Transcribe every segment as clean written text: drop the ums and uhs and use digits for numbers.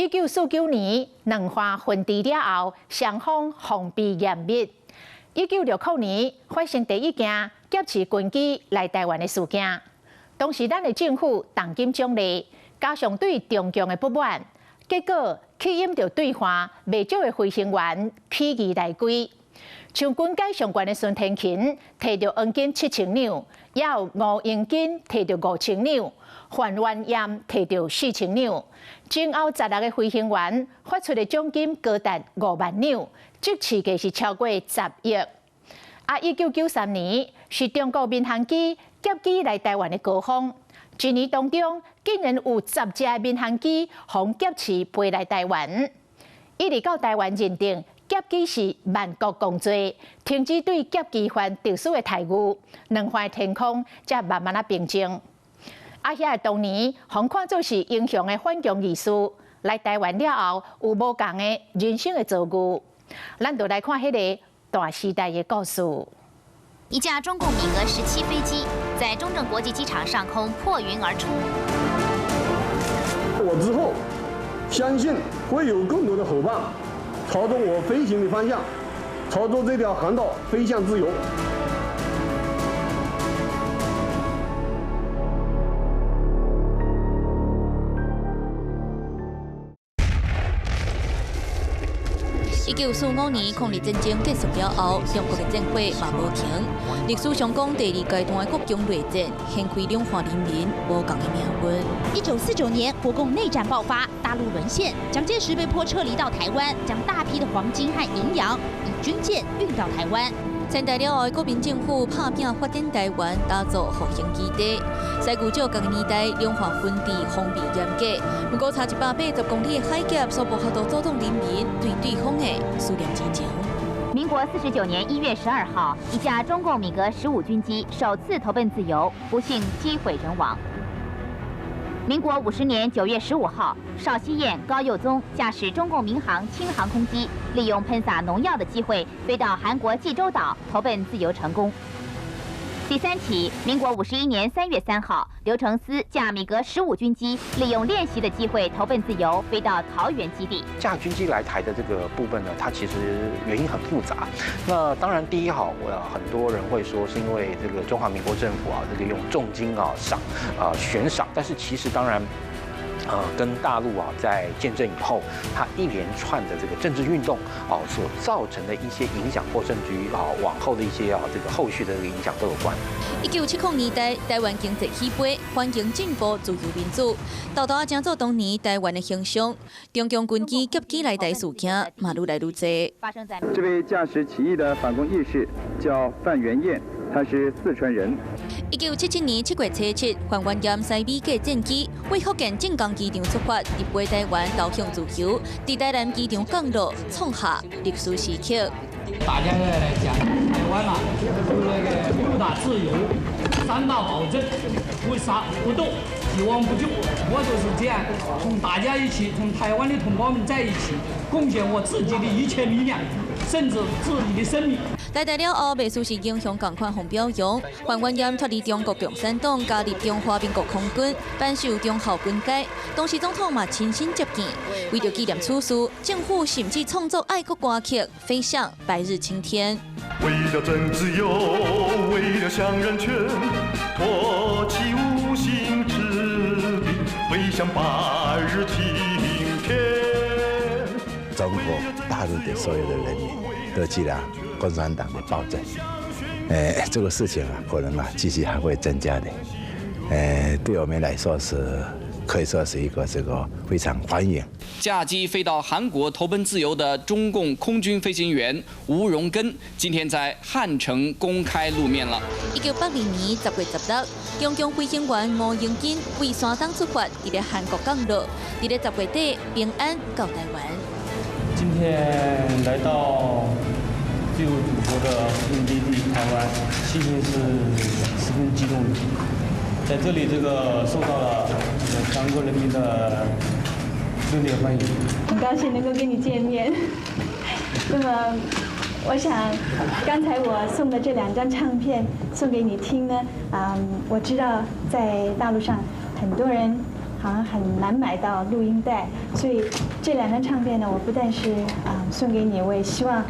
1949年，兩岸分治了後，雙方防備嚴密。1960年，發生第一件劫持軍機來台灣的事件。當時咱的政府重金獎勵，加上對中共的不滿，結果吸引著對岸袂少的飛行員起義來歸。像軍階上懸的孫天琴，提著黃金7000兩，也有吳英金提著5000兩，范元艷提著4000兩。前後16個飛行員發出的獎金高達5萬兩，這市價是超過10億。啊，1993年是中國民航機劫機來台灣的高峰，一年當中竟然有10架民航機予劫持飛來台灣，一直到台灣認定劫機是萬國共罪，停止對劫機犯特殊的待遇，兩岸天空才慢慢仔平靜。啊，遐个當年，予看做是英雄的反共義士來台灣了後，有無仝的人生的遭遇，咱就來看彼个大時代的故事。一架中共米格17飛機在中正國際機場上空破雲而出。我之後相信會有更多的夥伴朝着我飛行的方向，朝着這條航道飛向自由。1945年抗日戰爭結束了後，中國的戰火嘛無停。歷史上講，第二階段的國共內戰，掀開兩岸人民無仝的命運。1949年，國共內戰爆發，大陸淪陷，蔣介石被迫撤離到台灣，將大批的黃金和銀洋以軍艦運到台灣。遷台了後，國民政府拍拚發展台灣，打造復興基地。西古少共年代，兩岸分治防備嚴格，不過差180公里的海峽，所無法度阻擋人民對對方的思念之情。民國49年1月12號，一架中共米格15軍機首次投奔自由，不幸機毀人亡。民國50年9月15號，邵希彥、高佑宗駕駛中共民航輕航空機，利用噴灑農藥的機會飛到韓國濟州島投奔自由成功。第三起，民國51年3月3號，劉承思駕米格15軍機，利用練習的機會投奔自由，飛到桃園基地。駕軍機來台的這個部分呢，它其實原因很複雜。那當然，第一號，我很多人會說是因為這個中華民國政府啊，這個用重金啊賞啊懸賞，但是其實當然，跟大陸啊在建政以後，它一連串的這個政治運動啊所造成的一些影響，或甚至於啊往後的一些啊這個後續的這個影響都有關。1970年代，台灣經濟起飛，環境進步，自由民主，沓沓仔成做當年台灣的形象。中共軍機劫機來台事件嘛，愈來愈濟。這位駕駛起義的反共義士叫范元彥，他是四川人。1977年7月7日，范元彥駛米格戰機為福建靖江機場出發，直飛台灣投向自由，佇台南機場降落，創下歷史時刻。大家來講，台灣嘛，有那個六大自由、三大保證，不殺不鬥，既往不咎。我就是這樣，同大家一起，同台灣的同胞們在一起，貢獻我自己的一切力量，甚至自己的生命。來台了後，袂輸是英雄仝款予表揚。范元彥脫離中國共產黨，加入中華民國空軍，頒授中校軍階。當時總統嘛親身接見。為著紀念此事，政府甚至創作愛國歌曲《飛向白日青天》。為了爭自由，為了享人權，托起無形翅膀，飛向白日青天。中國大陸的所有的人民都記得共產黨的暴政，這個事情啊，可能啊，繼續還會增加的。對我們來說是可以說是一個這個非常歡迎。駕機飛到韓國投奔自由的中共空軍飛行員吳榮根，今天在漢城公開露面了。1982年10月16，中共飛行員吳英金為山東出發，佇咧韓國降落，佇咧10月底平安到台灣。今天來到自由祖國的和平基地台灣，心情是十分激動的。在這裡，這個受到了這個全國人民的熱烈歡迎。很高興能夠跟你見面。那麼，我想剛才我送的這兩張唱片送給你聽呢，我知道在大陸上很多人好像很難買到錄音帶，所以這兩張唱片呢，我不但是啊送給你，我也希望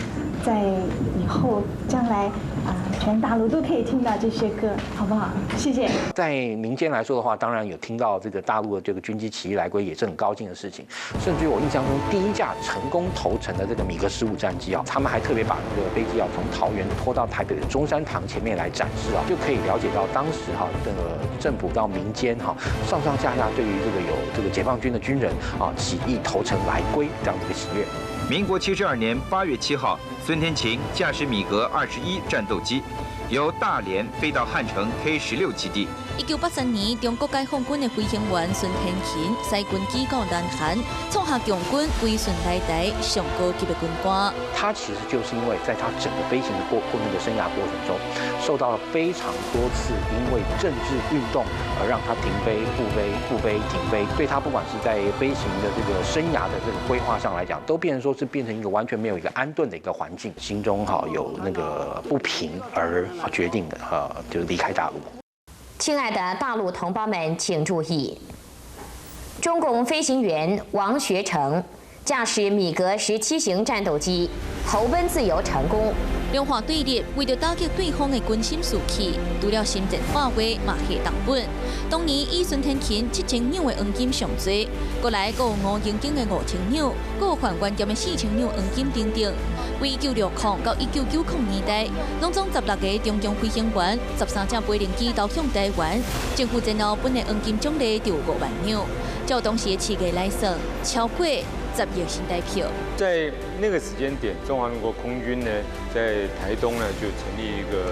在以後將來啊全大陸都可以聽到這些歌，好不好？謝謝。在民間來說的話，當然有聽到這個大陸的這個軍機起義來歸，也是很高興的事情。甚至於我印象中，第一架成功投誠的這個米格15戰機啊，他們還特別把那個飛機啊從桃園拖到台北的中山堂前面來展示啊，就可以了解到當時哈這個政府到民間哈上上下下對於這個有這個解放軍的軍人啊起義投誠來歸這樣的一個喜悅。民國72年8月7號，孫天琴駕駛米格21戰鬥機，由大連飛到漢城 K-16基地。1983年，中國解放軍的飛行員孫天琴駛軍機到南韓，創下共軍歸順來台上高級的軍官。他其實就是因為在他整個飛行的過那個生涯過程中，受到了非常多次因為政治運動而讓他停飛、復飛、復飛、停飛，對他不管是在飛行的這個生涯的這個規劃上來講，都變成說是變成一個完全沒有一個安頓的一個環境，心中哈有那個不平而決定的哈，就離開大陸。親愛的大陸同胞們，請注意！中共飛行員王學成駕駛米格17型戰鬥機投奔自由成功。兩岸對立，為著打擊對方的軍心士氣，除了心戰化話，嘛下重本。當年以孫天琴7000兩的黃金上濟，過來閣有吳英景的5000兩，閣有范元劍的4000兩黃金等等。為1960到1990年代，攏總16個中共飛行員、13架飛行機投向台灣，政府前後分的黃金獎勵就有5萬兩，照當時的市價來算，超過10億新台票。在那個時間點，中華民國空軍呢，在台東呢就成立一個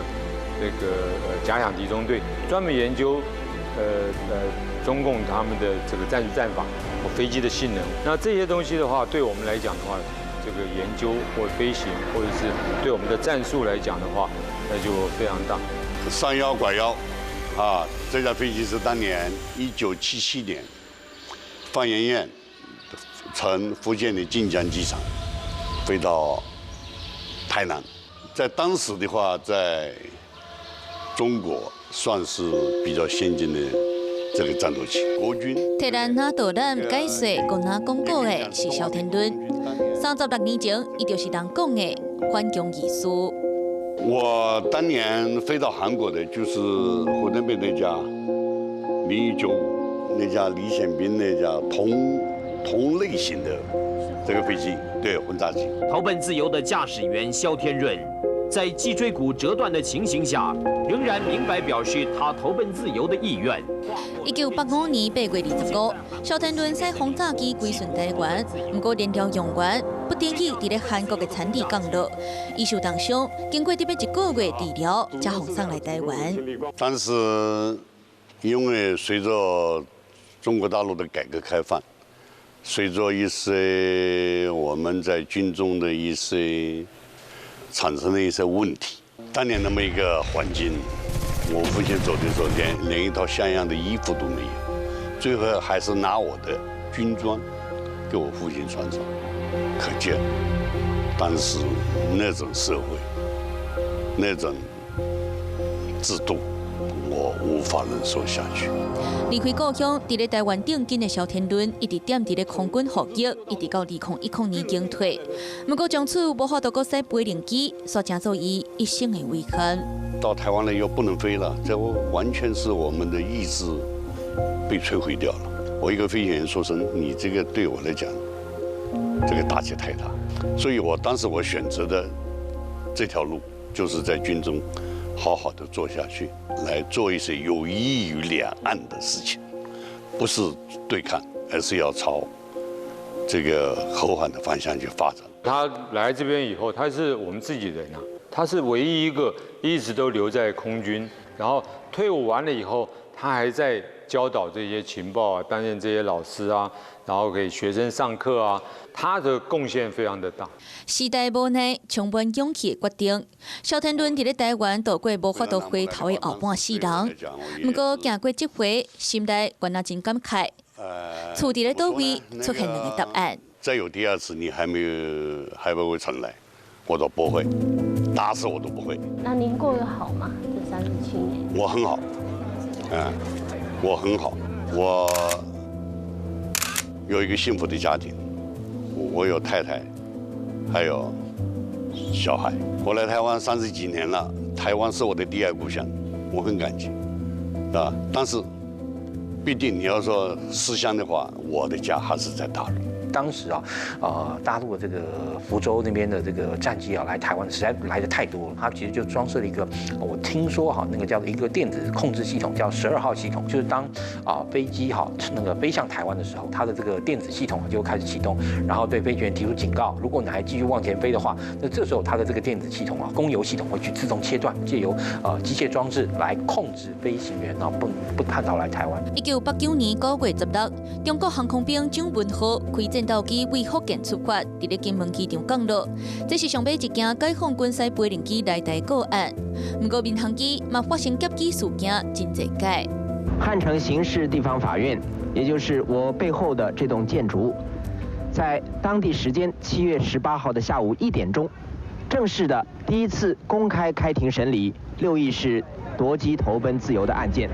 這個假想敵中隊，專門研究中共他們的這個戰術戰法和飛機的性能。那這些東西的話，對我們來講的話，這個研究或飛行，或者是對我們的戰術來講的話，那就非常大。上腰拐腰，啊，這架飛機是當年1977年，范延燕從福建的晉江機場飛到台南，在當時的話，在中國算是比較先進的這個戰鬥機。國軍替咱哪導覽解說，閣哪講古的是蕭天倫。36年前，伊就是人講的反共義士。我當年飛到韓國的，就是我那邊那架0195，那架李顯斌那架同類型的這個飛機，對，轟炸機。投奔自由的駕駛員蕭天潤，在脊椎骨折斷的情形下，仍然明白表示他投奔自由的意願。1985年8月25，蕭天潤駛轟炸機歸順台灣，毋過燃料用完，不得已佇咧韓國的產地降落。伊受重傷，經過得欲一個月治療，才予送來台灣。當時因為隨着中國大陸的改革開放，隨着一些我們在軍中的一些產生的一些問題，當年那麼一個環境，我父親走的時候連一套像樣的衣服都沒有，最後還是拿我的軍裝給我父親穿上，可見當時那種社會、那種制度，我無法忍受下去。離開故鄉，佇咧台灣頂緊的蕭天倫，一直踮佇咧空軍服役，一直到2010年更退。毋過從此無法度閣駛飛行機，煞成做伊一生的遺憾。到台灣來又不能飛了，這完全是我們的意志被摧毀掉了。我一個飛行員出身，你這個對我來講，這個打擊太大，所以我當時我選擇的這條路，就是在軍中好好的做下去，來做一些有益於兩岸的事情，不是對抗，而是要朝這個和緩的方向去發展。他來這邊以後，他是我們自己人啊，他是唯一一個一直都留在空軍，然後退伍完了以後，他還在教導這些情報啊，擔任這些老師啊，然後給學生上課啊，他的貢獻非常的大。時代無奈，充滿勇氣的決定。蕭天倫佇咧台灣度過無法度回頭的後半世人，毋過行過這回，心內原來真感慨。厝佇咧佗位出現兩個答案。再有第二次，你還沒有還會不會重來？我說不會，打死我都不會。那您過得好嗎？這37年？我很好，嗯，我很好，我有一个幸福的家庭，我有太太，还有小孩。我来台湾30几年了，台湾是我的第二故乡，我很感激，啊！但是，必定你要说思乡的话，我的家还是在大陆。当时啊，大陆的这个福州那边的这个战机啊，来台湾实在来的太多了。它其实就装设了一个，我听说哈，那个叫做一个电子控制系统，叫12号系统，就是当飞机哈那个飞向台湾的时候，它的这个电子系统就开始启动，然后对飞行员提出警告，如果你还继续往前飞的话，那这时候它的这个电子系统啊，供油系统会去自动切断，借由机械装置来控制飞行员啊不叛逃来台湾。1989年9月16，中国航空兵蔣文豪开战斗机为福建出发，伫咧金门机场降落。这是上尾一件解放军驶飞行机来台个案。毋过民航机嘛发生劫机事件，真济摆。汉城刑事地方法院，也就是我背后的这栋建筑，在当地时间7月18号的下午1点钟，正式的第一次公开开庭审理六义士夺机投奔自由的案件。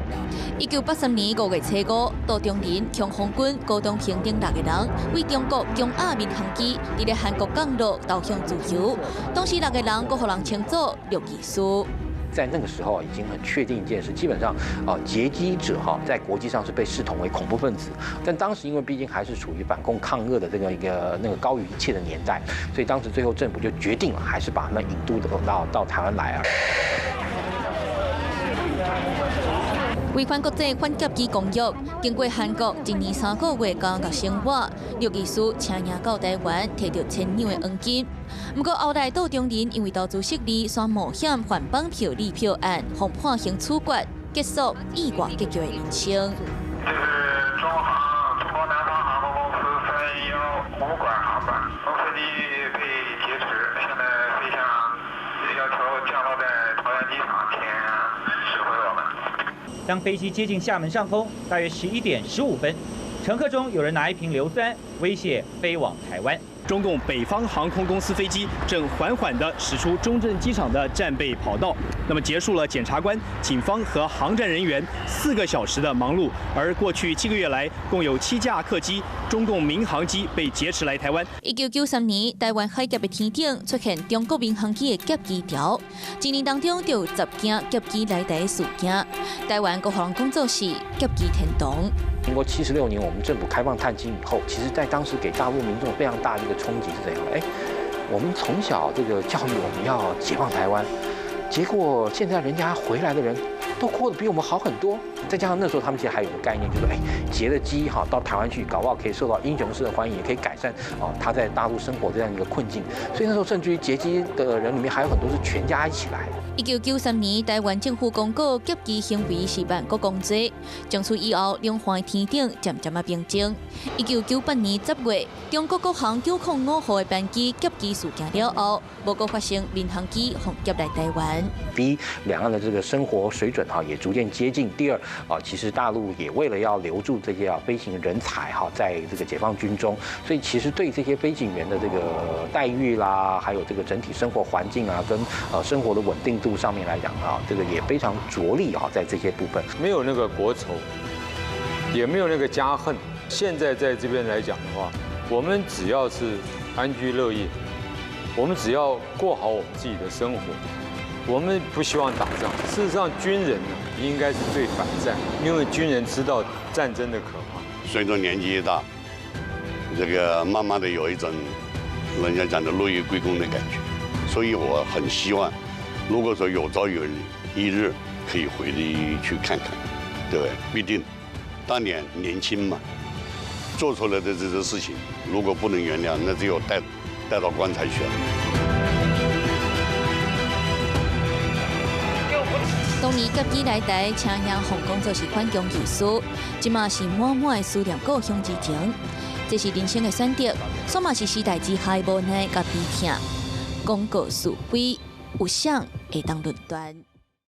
1983年5月初5，杜中仁、孔凤军、高东平等六个人，为中国中亚民航机伫咧韩国降落，投向自由。当时六个人阁予人称做六义士。在那个时候已经很确定一件事，基本上啊，劫机者哈在国际上是被视同为恐怖分子。但当时因为毕竟还是处于反共抗俄的这个一个那个高于一切的年代，所以当时最后政府就决定了，还是把他们引渡到台湾来啊。违反国际反劫机公约，经过韩国1年3个月监狱生活，六义士车赢到台湾，提著千两的黄金。毋过后来杜中仁因为投资失利，煞冒险犯绑票利票案，予判刑处决，结束意外结局的人生。这是中航中国南方航空公司315馆航班，飞机被劫持，现在飞向要求降落在桃园机场前指挥我们。当飞机接近厦门上空，大约11点15分，乘客中有人拿一瓶硫酸威胁飞往台湾。中共北方航空公司飞机正缓缓地驶出中正机场的战备跑道，那么结束了检察官、警方和航站人员4个小时的忙碌。而过去7个月来，共有7架客机、中共民航机被劫持来台湾。1993年，台湾海峡的天顶出现中国民航机的劫机潮，一年当中就有10件劫机来台事件。台湾阁予人讲做是劫机天堂。民国76年，我们政府开放探亲以后，其实在当时给大陆民众非常大的一个冲击是怎样的？哎，我们从小这个教育我们要解放台湾，结果现在人家回来的人都过得比我们好很多。再加上那时候他们其实还有个概念，就是哎，劫了机哈到台湾去，搞不好可以受到英雄式的欢迎，也可以改善哦他在大陆生活这样一个困境。所以那时候甚至于劫机的人里面还有很多是全家一起来。1993年，台湾政府公告劫机行为是万国公罪，从此以后，两岸天顶渐渐仔平静。1998年10月，中国国航905号的班机劫机事件了后，无阁发生民航机予劫来台湾。第一，两岸的这个生活水准哈也逐渐接近。第二啊，其实大陆也为了要留住这些飞行人才哈，在这个解放军中，所以其实对这些飞行员的这个待遇啦，还有这个整体生活环境啊，跟生活的稳定度上面来讲啊，这个也非常着力啊，在这些部分没有那个国仇，也没有那个家恨。现在在这边来讲的话，我们只要是安居乐业，我们只要过好我们自己的生活，我们不希望打仗。事实上，军人呢应该是最反战，因为军人知道战争的可怕。随着年纪越大，这个慢慢的有一种人家讲的落叶归根的感觉，所以我很希望，如果说有朝有一日可以回去看看，对，毕竟当年年轻嘛，做出来的这些事情，如果不能原谅，那只有带到棺材去了。当年劫机来台，车赢予讲做是反共义士，这马是满满的思念故乡之情。这是人生的选择，煞嘛是时代之下的无奈佮悲痛。广告是非，有啥会当论断？